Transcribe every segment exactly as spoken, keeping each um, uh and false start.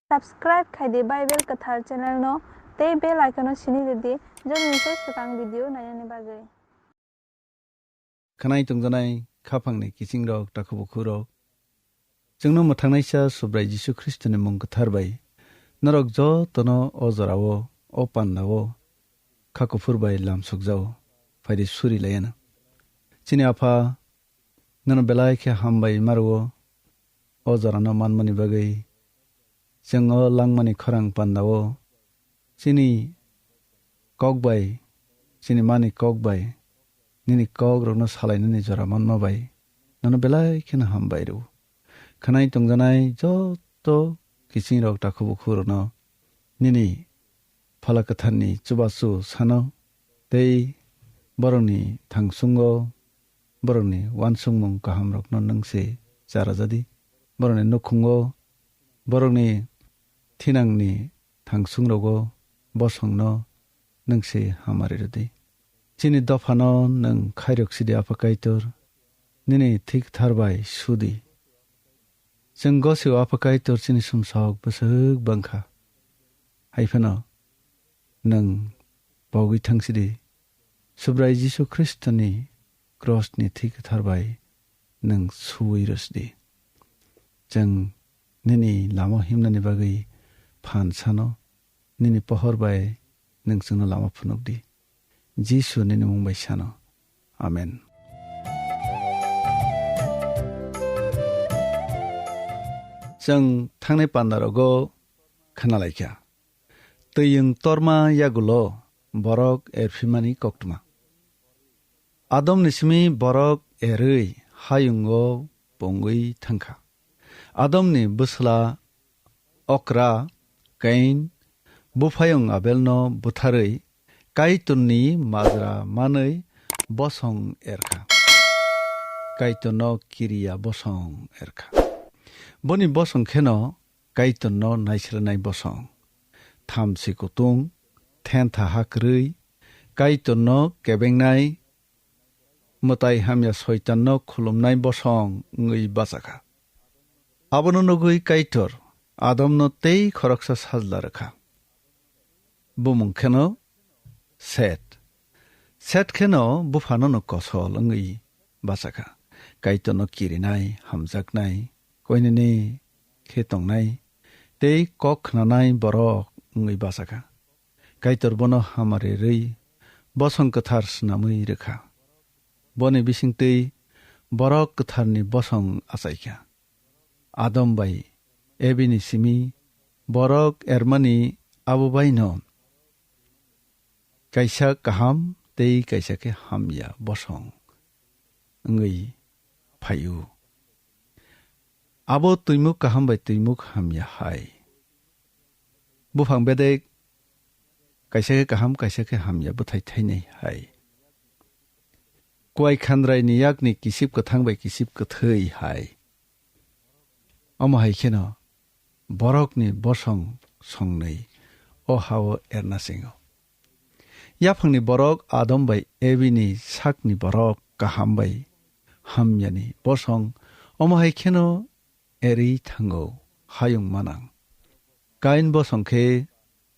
Subscribe khai di Bible Kwthar channel no tei bell icon no sini rw di, joni se swkang video nainani bagwi. Khwnai tongjanai khaphangni kiching rok, takhuk bukhuk rok, chwngno mwthangnaisa Subrai Jisu Khristoni mung kwthar bai norok jotono o jorao, o pandao kha kuphur bai lamsokjao, phaidi suri laiano. Chini Apha, nono belai khe hambai ma rwo, o jorano manmani bagwi. Chwng o langmani khorang pandao chini kok bai, chini mani kok bai, nini kok rokno salainani jora manma bai nono belai kheno hambai rwo. Khwnai tongjanai joto kiching rok, takhuk bukhuk rokno nini Phala Kwtharni chubachu sano tei borokni thangsungo borokni uansukmung kahamrokno nwng se cha rwjadi. Borokni nukhungo, borokni thinangni thangsungrogo bosongno nwng se hamari rwdi. Chini dophano nwng khairok sidi, Apha Kaitor, nini thwi kwthar bai sudi. Chwng gosio, Apha Kaitor, chini sumsok bwswk bangkha. Hai phano nwng pogwi thang sidi. Subrai Jisu Khristoni krosni thwi kwthar bai nwng suwi rw sidi. Chwng nini lama himnani bagwi phan sano, nini pohor bai nwng chwngno lama phunukdi. Jisu nini mung bai sano. Amen. Chwng thangnai pandarogo khwnalaikha. Twiyung torma yagulo borok erphimani koktwma. Adomni simi borok erwi hayungo pungwi thangkha. Adomni bwsla okra Kain buphayung Abelno butharwi Kaitorni majra manwi bosong erkha. Kaitorno kiriya bosong erkha. Boni bosong kheno Kaitorno naisranai bosong. Thamchi kutung, thentha ha kwrwi, Kaitorno kebengnai, mwtai hamya Soitanno khulumnai bosong wngwi bachakha. Abono nugwi Kaitor Adomno tei khoroksa sajla rwkha. Bumung kheno Set. Set kheno buphano no kosol wngwi bachakha. Kaitorno kirinai, hamjaknai, koinene khe tongnai tei kok khnanai borok wngwi bachakha. Kaitor bono hamari rwi bosong kwthar swnamwi rwkha. Boni bisingtwi borok kwtharni bosong achaikha. Adam bai Ebini simi borok ermani abo baino kaisa kaham tei kaisa khe hamya bosong wngwi phaio. Abo twimuk kaham bai twimuk hamya hai. Buphang bedek kaisa khe kaham, kaisa khe hamya bwthai thainai hai. Kuai khandraini yakni kisip kwthang bai kisip kwthwi hai. Omo hai kheno borokni bosong songnwi o ha-o erna singo. Yaphangni borok Adam bai Ebini sakni borok kaham bai hamyani bosong, omo hai kheno erwi thango, hayung manang. Kain bosong khe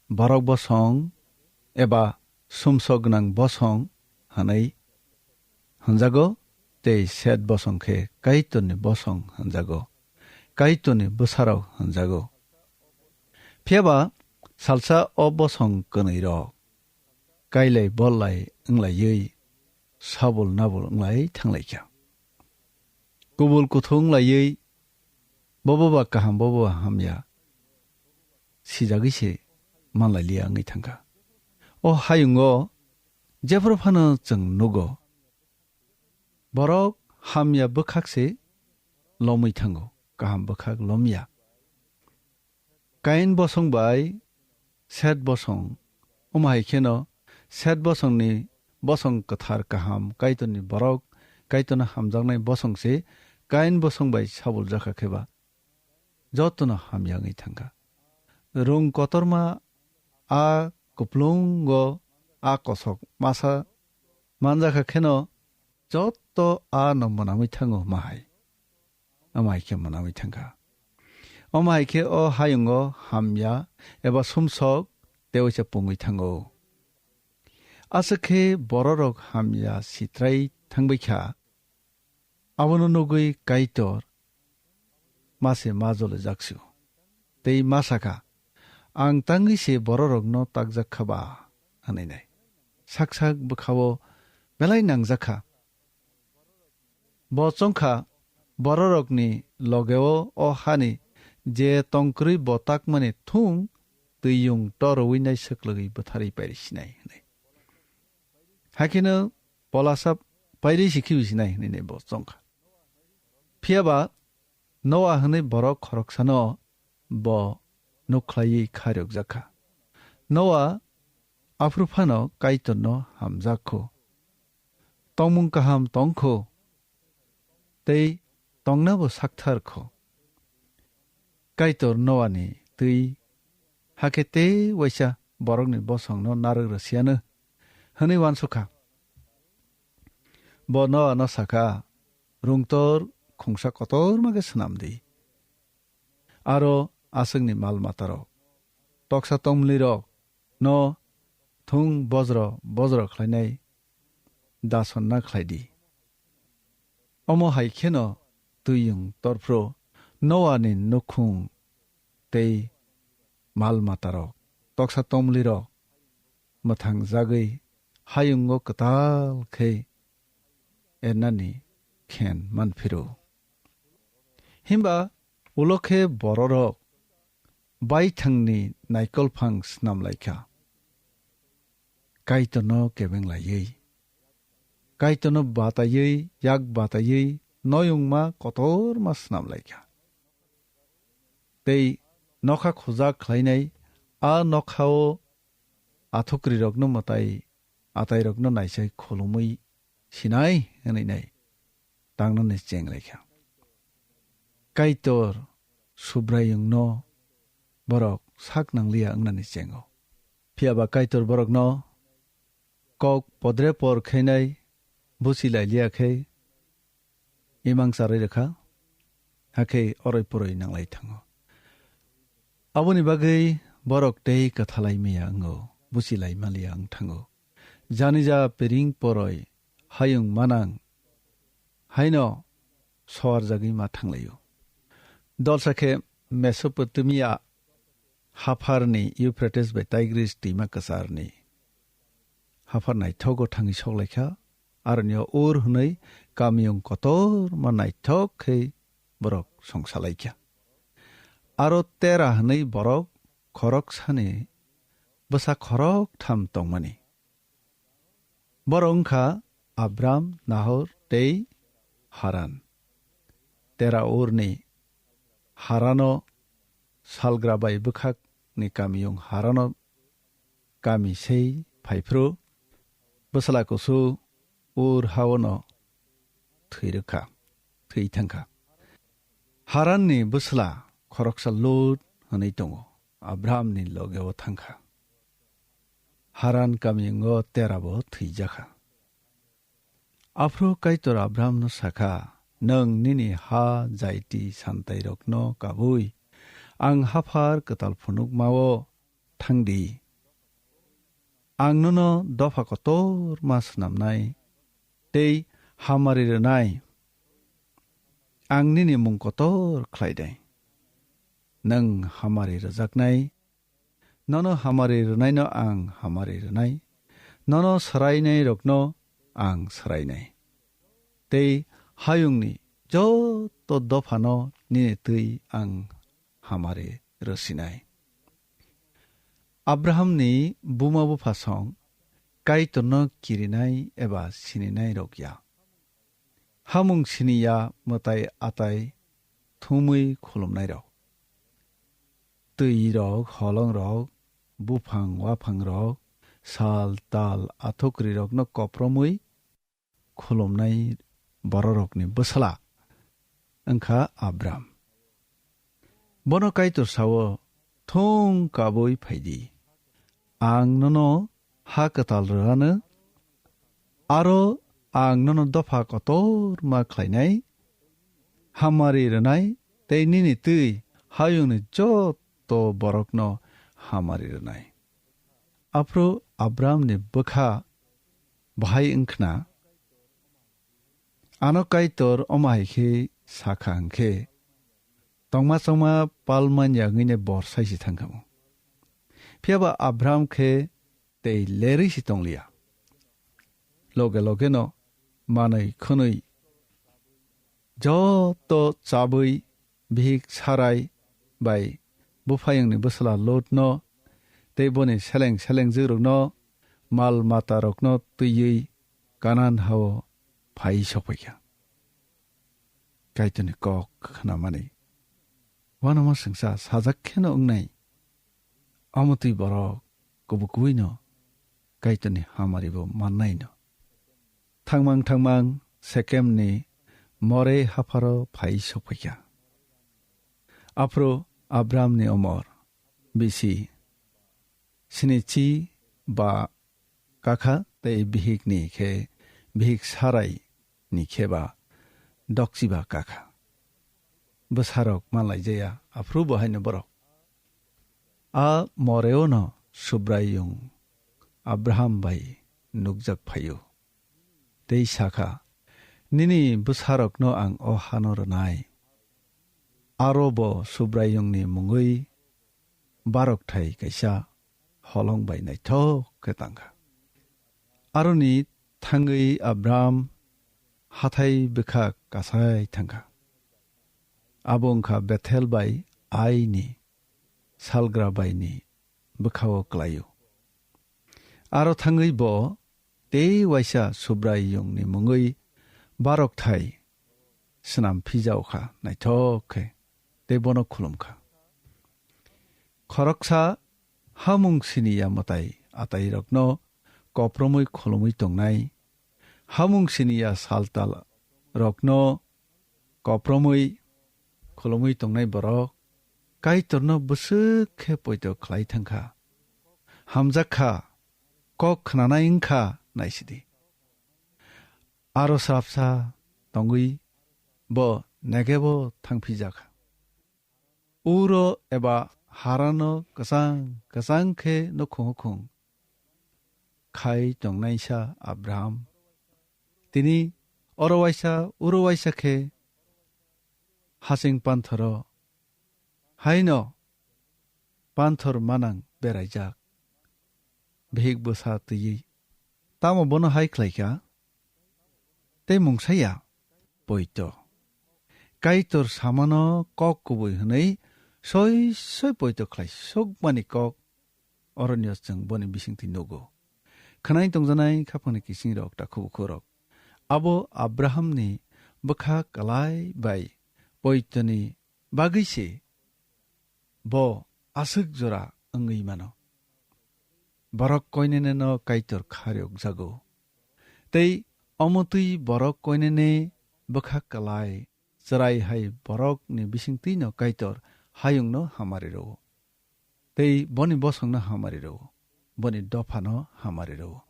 borok bosong eba sumsok gwnang bosong hwnwi hwnjago, tei Set bosong khe Kaitorni bosong hwnjago, Kaitorni bwsarok hwnjago. Phiya ba salsa o bosong kwnwirok kailai bollai wnglaiwi sabul nabul wnglai thanglaikha. Kubul kuthung wnglaiwi bobo ba kaham, bobo ba hamya sijagwi se manlailiya wngwi thangkha. O hayungo jephru phano chwng nugo, borok hamya bwkhak se lomwi thango, kaham bwkhak lomya. Kain bosong bai Set bosong, omo hai kheno Set bosongni bosong kwthar kaham, Kaitorni borok, Kaitorno hamjaknai bosong se Kain bosong bai sabul jakha khe ba jotono hamya wngwi thangkha. Rung kotorma a kuplungo a kosok masa manjakha kheno joto a no mwnamwi thango ma hai. Ama hai khe mwnamwi thangkha. Omo hai khe o hayungo hamya eba sumsok tewaisa pungwi thango. Aswk khe bororok hamya sitrai thangbai kha, abono nugwi Kaitor ma se ma jolijak su. Tei ma sa kha, "Ang tangwi se bororokno takjak kha ba?" hwnwi nai. Sak sak bwkha-o belai nangjak kha. Bo chong kha, bororokni loge-o o hani je tong kwrwi bo takmani thung twi yung toroui nai swklwgwi bwtharwi pairi sinai hwnwi. Hakheno polasa pairi si khibi sinai hwnwi bo chong kha. Phiya ba Noa hwnwi borok khoroksano bo nuk khlaiwi khairokjak kha. Noa aphuru phano Kaitorno hamjak kho. Tongmung kaham tong kho, tei tongna bo sakthar kho. Kaitor Noani twi hakhe tei waisa borokni bosongno narwk rwsiyano hwnwi uansuk kha. Bo Noano sa kha, "Rungtor khungsa kotorma khe swnam di. Aro aswkni mal matarok, toksa tongmlirok no thung bojro bojro khlainai dasonna khlai di." Omo hai kheno twiyung torphro Noani nukhung tei mal matarok, toksa tongmlirok mwthang jagwi hayungo kwtal khe ernani khen man phiro. Himba ulo khe bororok baithangni naikolphang snam lai kha. Kaitorno kebeng laiwi, Kaitorno bataiwi, yak bataiwi noyungma kotorma snam lai kha. Tei nokha khujak khlainai a nokhao athukrirokno mwtai atairokno naisai khulumwi sinai hwnwi nai tangnani cheng lai kha. Kaitor Subraiyungno borok sak nangliya wngnani chengo. Phiya ba Kaitor borokno kok podre por khainai busi lai liya khe imang charwi rwkha, hakhe oroi poroi nanglai thango. Aboni bagwi borok tei kwthalai maya wngo, busi lai maliya wng thango. Janija piring poroi hayung manang haino soarjagwi ma thanglaio. Dolsa khe Mesopotamia hapharni Euphrates bai Tigris twima kwcharni haphar naithogo thangwi sok lai kha, aroni o Ur hwnwi kamiyung kotorma naithok khe borok song salai kha. Aro Tera hwnwi borok khoroksani bwsa khoroktham tongmani. Borok wng kha Abram, Nahor tei Haran. Tera Urni Harano salgra bai bwkhakni kamiyung Harano kami sei phaiphru bwsla kusu Ur haono thwi rwkha, thwi thangkha. Haranni bwsla khoroksa Lut hwnwi tongo, Abrahamni logeo thangkha. Haran kamingo Terabo thwijakha. Aphuru Kaitor Abrahamno sakha, "Nwng nini ha jaiti santairokno kabui ang haphar kwtal phunukmao thangdi. Ang nono dopha kotorma swnamnai tei hamari rwnai. Ang nini mung kotor khlainai. Nwng hamari rwjaknai, nono hamari rwnaino ang hamari rwnai, nono swrainairokno ang swrainai. Tei hayungni joto dophano nini twi ang hamari rwsinai." Abrahamni buma buphasong Kaitorno kirinai eba sininai rok ya. Hamung siniya mwtai atai thumwi khulumnai rok. Twi rok, holong rok, buphang waphang rok, sal tal athukri rokno kopromwi khulumnai bororokni bwsla wngkha Abram. Bono Kaitor sao, "Thung kabui phaidi. Ang nono ha kwtal rwano, aro ang nono dopha kotorma khlainai, hamari rwnai tei nini twi hayungni joto borokno hamari rwnai. Aphuru Abramni bwkha bahai wngkhna, ano Kaitor omo hai khe sakha hwnkhe, tongma chongma palmanya wngwino bor saisi thangkhamu. Phiyaba Abram khe tei lerwi si tongliya. Loge logeno manwi khwnwi joto chabwi bihik Sarai bai buphayungni bwsla Lotno tei boni seleng selengjwkrokno mal matarokno twiwi Kanan hao phai sokphaikha. Kaitorni kok khnamani uanama swngsa sajak kheno wngnai. Omo twi borok kubui kubuino Kaitorni hamaribo mannaino. Thangmang thangmang Sekemni More hapharo phai sokphaikha. Aphuru Abramni omor bisi sinichi ba kakha tei bihikni khe bihik Sarai ni khe ba dokchiba kakha. Bwsarok manlaijaya, aphuru bo haino borok. A Moreono Subraiyung Abraham bai nukjak phaio. Tei sakha, "Nini bwsarokno ang o hano rwnai." Aro bo Subraiyungni mungwi barokthai kaisa holong bai naithok khe tangkha. Aroni thangwi Abram hathai bwkha kasai thangkha. Abo wngkha Bethel bai Aini salgra baini bwkhao klaio. Aro thangwi bo tei waisa Subraiyungni mungwi barokthai swnam phijao kha, naithok khe tei bono khulum kha. Khoroksa hamung siniya mwtai atairokno kopromwi khulumwi tongnai, hamung siniya saltal rokno kopromwi khulumwi tongnai borok Kaitorno bwswk khe poito khlai thang kha. Hamjak kha, kok khnanai wng kha, naisidi. Aro srapsa tongwi bo Negebo thangphijak kha. Uro eba Harano kwchang kwchang khe nukhung hukhung khai tongnaisa Abraham. Tini oro waisa, uro waisa khe hasing panthoro haino panthor manang beraijak. Bihik bwsa twiwi tamo bono hai khlai kha? Tei mungsaya poito. Kaitor samano kok kubui hwnwi soi soi poito khlai sukmani kok oronio chwng boni bisingtwi nugo. Khwnai tongjanai khapangni kisingrok, takhubukhurok. Abo Abrahamni bwkha kwlai bai poitoni bagwi se bo aswk jora wngwi mano. Borok koinene no Kaitor kharokjago. Tei omo twi borok koinene bwkha kwlai chwrai hai borokni bisingtwi no Kaitor hayungno hamari rwo. Tei boni bosongno hamari rwo. Boni dophano hamari rwo.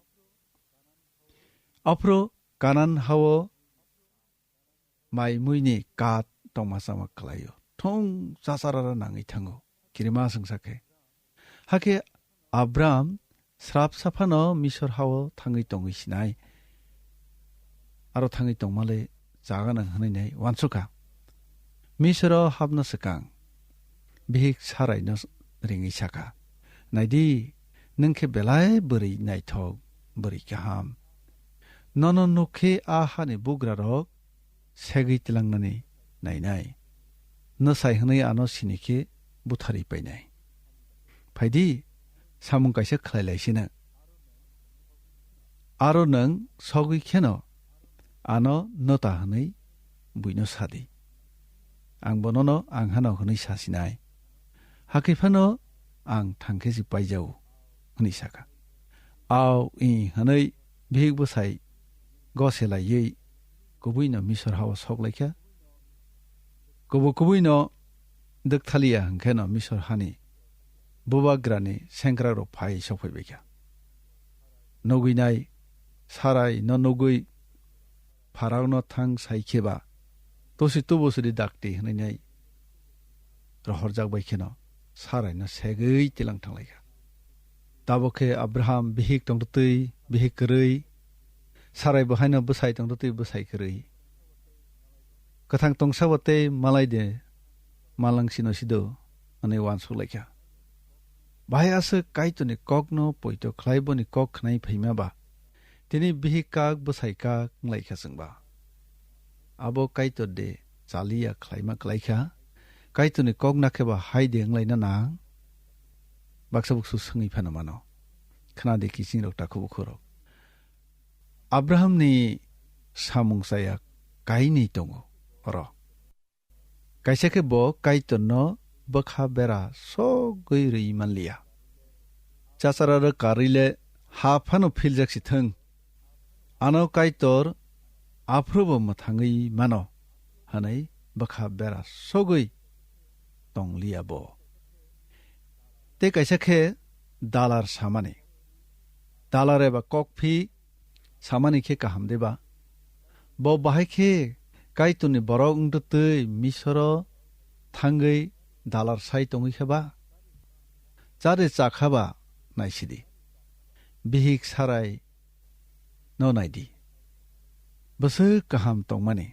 Aphuru Kanan hao mai muini kat tongma chama khlaio. Thung chacharara nangwi thango. Kirima swngsa khe. Hakhe Abram srap saphano Misor hao thangwi tongwi sinai. Aro thangwi tongmale chaganang hwnwi nai uansukha. Misoro hapna swkang bihik Saraino ringwi sakha, "Naidi, nwng khe belai bwrwi naithok, bwrwi kaham. Nono nuk khe a hani bugrarok segwi tlangnani nainai. Nwsai hwnwi ano sini khe butharwi painai. Phaidi, samung kaisa khlai lai sino. Aro nwng sogwi kheno ano nwta hwnwi buino sadi. Ang bonono ang hano hwnwi sasinai. Hakhe phano ang thangkhe si paijao," hwnwi sakha. "Au," i hwnwi bihik bwsai gose laiwi kubuino Misor hao sok laikha. Kubu kubuino dwkthalia hwnkhe no Misor hani bubagrani sengkrakrok phai sokphai baikha. Nugwinai Sarai no nugwi Pharaono thang sai khe ba, "Tosi tubu sidi dakti," hwnwi nai rohorjak bai kheno Saraino segwi tilang thanglaikha. Tabuk khe Abraham bihik tongtwtwi bihik kwrwi, Sarai bo haino bwsai tongtwtwi bwsai kwrwi. Kwthang tongsa bo tei malai de malang sino sido hwnwi uansuk laikha. Bahai aswk Kaitorni kokno poito khlai boni kok khnai phaima ba, tini bihik kak bwsai kak wnglaikha chwngba. Abo Kaitor de chaliya khlaima klaikha? Kaitorni kok nakhe ba hai de wnglaina nang? Baksa buksu swngwi phano mano. Khna de kiching rok takhuk bukhuk rok. Abrahamni samung chaya kainwi tongo oro. Kaisa khe bo Kaitorno bwkha bera sogwi rwi manliya. Chachara rwkarwi le ha phano philjak si thung. Ano Kaitor aphuru bo mwthangwi mano, hwnwi bwkha bera sogwi tongliya bo. Tei kaisa khe dalar samani. Dalar eba kokphi samani khe kaham de ba? Bo bahai khe Kaitorni borok wngtwtwi Misoro thangwi dalar sai tongwi khe ba? Chade chakha ba naisidi. Bihik Sarai no naidi. Bwswk kaham tongmani.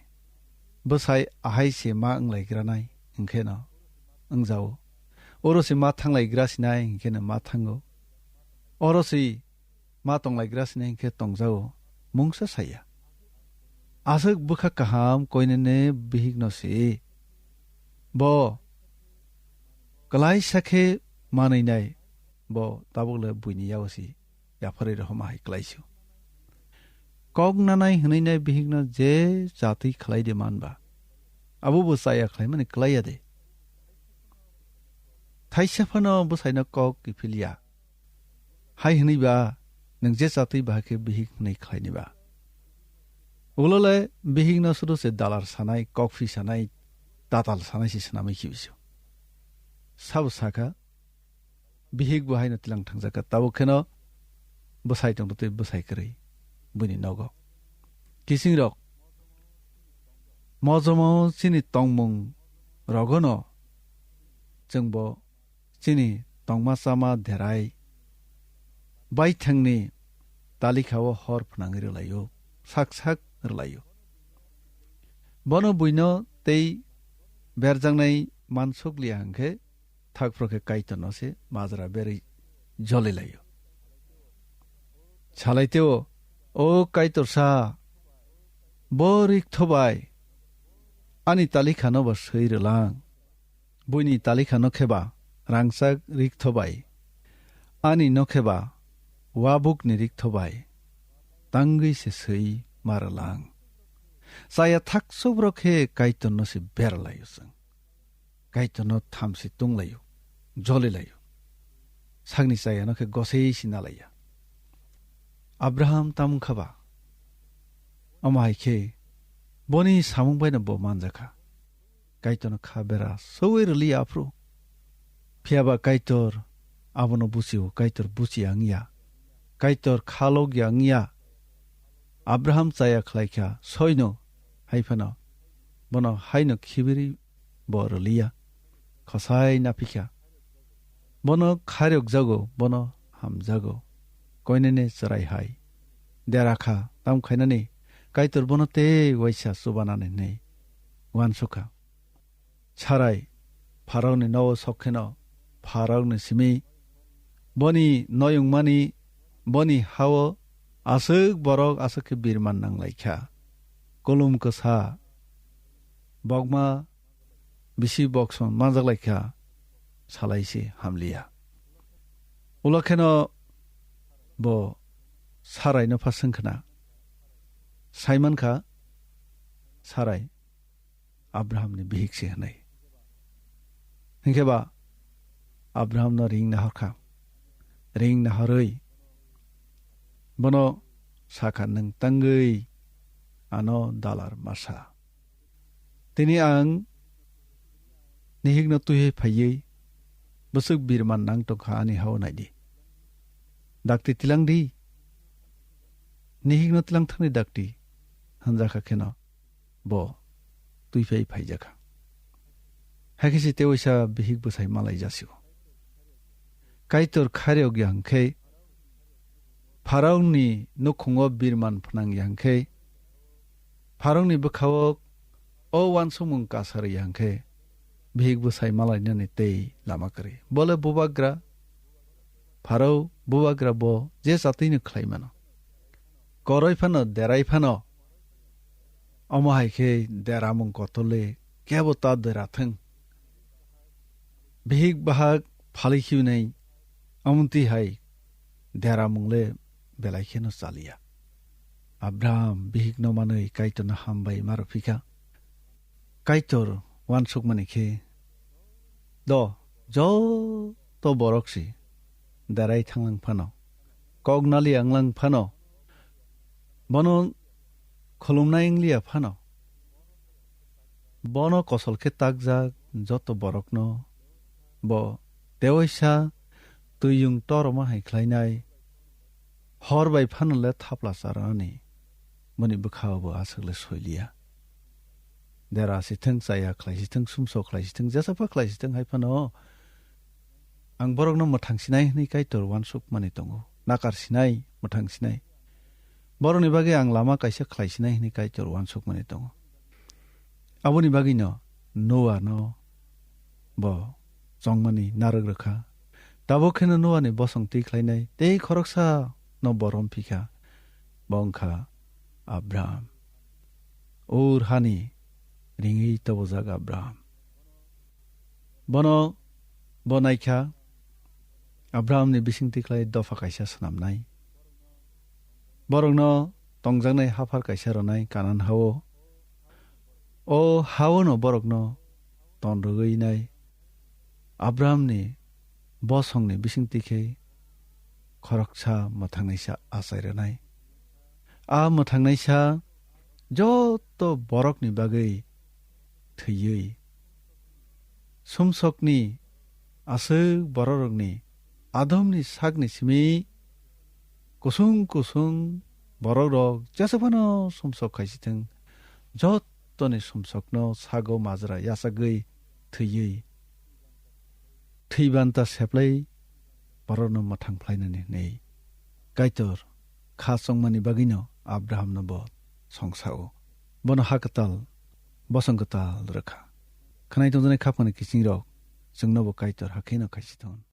Bwsai ahai se ma wnglaigranai hwnkhe no wngjago. Oro se ma thanglaigra sinai hwnkhe no ma thango. Oro se ma tonglaigra sinai hwnkhe tongjago. Mungsa saya. Aswk bwkha kaham koinene bihik no se. Bo kwlaisa khe manwi nai. Bo tabuk le buini yago si. Yapharwi rohoma hai klaisu. Kok nanai hwnwi nai bihikno je chatwi khlai de man ba, abo bo chaya khlaimani klai ya de. Thaisa phano bwsaino kok kiphil ya. Hai hwnwi ba nwng je chatwi ba khe bihik hwnwi khlai ni ba. Ulo le bihikno sudu se dalar sanai, kokphi sanai, tatal sanai se swnamwi khibisu. Sabo sakha, bihik bo haino tilang thangjakha, tabuk kheno bwsai tongtwi bwsai kwrwi buini nogo. Kisingrok, mojomo chini tongmung rogono chwngbo chini tongma chama derai baithangni talikhao hor phnangwi rwlaio, sak sak rwlaio. Bono buino tei berjaknai mansukliya hwnkhe, thakphro khe Kaitorno se majra berwi jolilaio. Salaiteo, "O Kaitorsa, bo rikthobai ani talikhano bo swi rwlang. Buini talikhano kheba rangchak rikthobai, ani no kheba wabukni rikthobai tangwi se swi ma rwlang." Chaya thaksukrok khe Kaitorno se berlaio chwng. Kaitorno thamsi tunglaio, jolilaio. Sakni chayano khe gosei si nalaiya. Abraham tamung kha ba? Omo hai khe boni samung baino bo manjakha. Kaitorno kha bera sogwi rwliya aphuru. Phiya ba Kaitor abono buchio, Kaitor buchiya wngya. Kaitor kha logya wngya. Abraham chaya khlaikha soino, hai phano bono haino khibiri bo rwliya, khosai naphikha. Bono khairokjago, bono hamjago, koinene chwrai hai. Dera kha, tam khainani Kaitor bono tei waisa chubanani hwnwi uansukha. Sarai Pharaoni nogo sok kheno, Pharaoni simi boni noyungmani, boni hao aswk borok aswk khe birman nanglaikha. Kulum kwsa, bokma bisi bokson manjak lai kha, salai se hamliya. Ulo kheno bo Sarai no pha swng khna, sai man kha Sarai Abraham ni bihik se hwnwi. Hinkhe ba Abraham no ring nahor kha, ring nahorwi bono sa kha, "Nwng tangwi ano dalar masa." Tini ang nihikno twi hai phaiwi bwswk birman nang tongkha ani hao naidi. Dakti tilang di, nihikno tilang thangdi dakti, hwnjakha kheno bo twi phai phaijakha. Hakhe se tewaisa bihik bwsai malai jasio. Kaitor khariyok ya hwnkhe, Pharaoni nukhungo birman phnang ya hwnkhe, Pharaoni bwkhao o uansukmung kasar ya hwnkhe, bihik bwsai malainani tei lama kwrwi. Bole bubagra, Pharao bubagra bo je chatwino khlai mano. Koroi phano, derai phano, omo hai khe deramung kotole kebo ta derathwng. Bihik bahak phalwi khiunai, omontwi hai deramung le belai kheno chaliya. Abraham bihikno manwi Kaitorno hambai ma rw phi kha. Kaitor uansukmani khe, do, joto borok si derai thanglang phano, kok nali wnglang phano, bono khulumnai wngliya phano, bono kosol khe takjak joto borokno bo tewaisa twiyung toroma hai khlainai, hor bai phano le thapla charani, boni bwkhao bo aswk le soiliya. Dera si thwng, chaya khlai si thwng, sumsok khlai si thwng, jesa pha khlai si thwng hai phano ang borokno mwthang sinai hwnwi Kaitor uansukmani tongo, nakar sinai, mwthang sinai. Borokni bagwi ang lama kaisa khlai sinai hwnwi Kaitor uansukmani tongo. Aboni bagwino Noa no bo chongmani narwk rwkha. Tabuk kheno Noa ni bosong twi khlainai tei khoroksa no bo rom phi kha. Bo wngkha Abraham. Ur hani ringwi tobojak Abraham. Bono bo naikha, Abrahamni bisingtwi khlai dopha kaisa swnamnai. Borokno tongjaknai haphar kaisa rwnai Kanan hao. O hao'-no borokno ton rwgwinai. Abrahamni bosongni bisingtwi khe khoroksa mwthangnaisa achai rwnai. A mwthangnaisa joto borokni bagwi thwiwi, sumsokni aswk bororokni adomni sakni simi kusung kusung borokrok jesa phano sumsok khai si thung, jotoni sumsokno sago majra yachagwi thwiwi, thwi banta seplai borokno mwthang phlainani hwnwi Kaitor kha chongmani bagwino Abrahamno bo song sa-o. Bono ha kwtal, bosong kwtal rwkha. Khwnai tongjaknai khaphangni kisingrok chwngno bo Kaitor hakheno khai si thung.